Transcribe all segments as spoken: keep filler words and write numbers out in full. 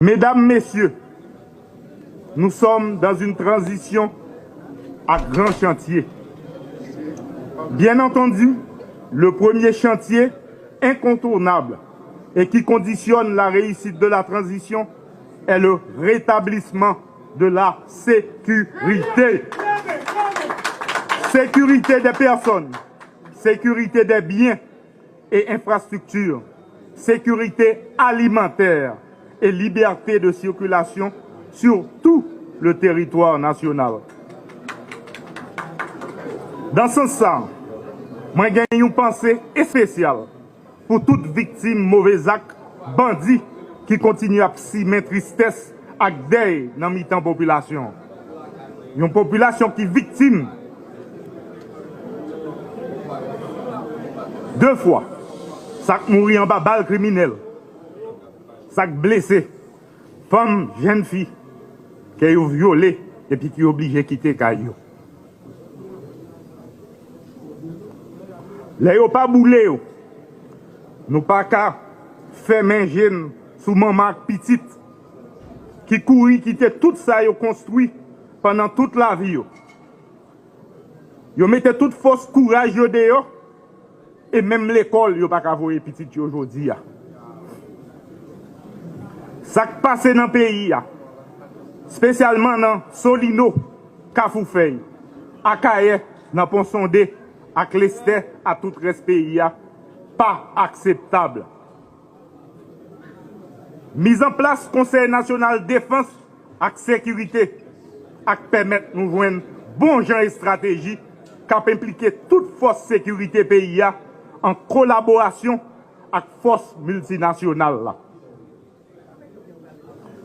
Mesdames, Messieurs, nous sommes dans une transition à grand chantier. Bien entendu, le premier chantier incontournable et qui conditionne la réussite de la transition est le rétablissement de la sécurité. Sécurité des personnes, sécurité des biens et infrastructures, sécurité alimentaire et liberté de circulation sur tout le territoire national. Dans ce sens, mwen gen yon panse espesyal pou tout viktim move zak bandi ki kontinye ap simen tristès ak dèy nan mitan popilasyon an. Yon popilasyon ki viktim de fwa, sa k mouri anba bal kriminèl, sa k blese, fanm, jèn fi ke yo vyole epi ki oblije kite kay yo. Lè yo pa boule yo, nou pa ka fèmen je n sou manman ak pitit ki kouri kite tout sa yo konstwi pandan tout lavi yo. Yo mete tout fòs kouraj yo deyò, e menm lekòl yo pa ka voye pitit yo jodi a. Sa k pase nan peyi a, espesyalman nan Solino, Kafou Fèy, Akayè, nan Pon Sonde ak Lestè a tout rès peyi a, pa akseptab. Mizanplas Konsèy Nasyonal Defans ak Sekirite ak pèmèt nou jwenn bon jan estrateji k ap enplike tout fòs sekirite peyi a an kolaborasyon ak fòs miltinasyonal la.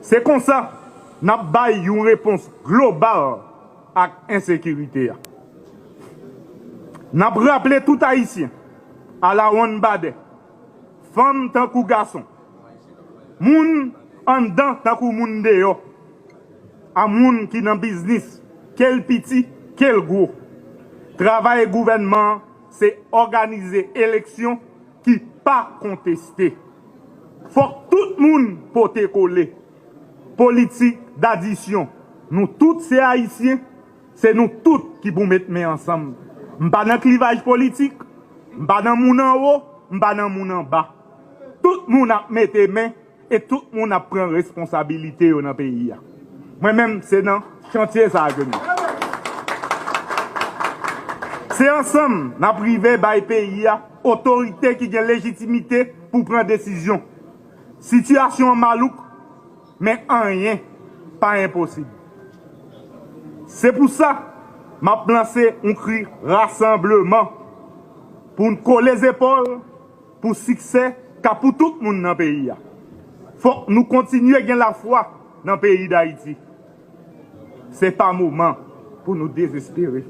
Se konsa n ap bay yon repons global ak ensekirite a. N ap raple tout Ayisyen, alawonnbadè, fanm tankou gason, moun anndan tankou moun deyò, a moun ki nan biznis, ke l piti, ke l gwo. Travay gouvènman an se òganize eleksyon ki pa konteste. Fòk tout moun pote kole. Politik dadisyon. Nou tout se Ayisyen, se nou tout ki pou met men ansanm. M pa nan klivaj politik, m pa nan moun anwo, m pa nan moun anba. Tout moun ap mete men e tout moun ap pran responsabilite yo nan peyi a. Mwen menm, se nan chantye sa a ke m ye. Se ansanm n ap rive bay peyi a otorite ki gen lejitimite pou pran desizyon. Sitiyasyon an malouk, men anyen pa enposib. Se pou sa, m ap lanse yon kri rasanbleman pou n kole zepòl pou siksè k ap pou tout moun nan peyi a. Fòk nou kontinye gen lafwa nan peyi Dayiti. Se pa moman pou nou dezespere.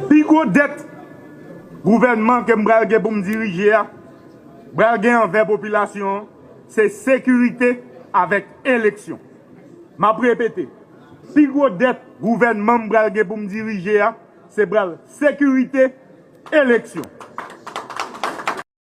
Pi gwo dèt gouvènman ke m pral gen pou m dirije a, pral gen anvè popilasyon an, se sekirite avèk eleksyon. M ap repete, pi gwo dèt gouvènman m pral gen pou m dirije a, se pral sekirite, eleksyon.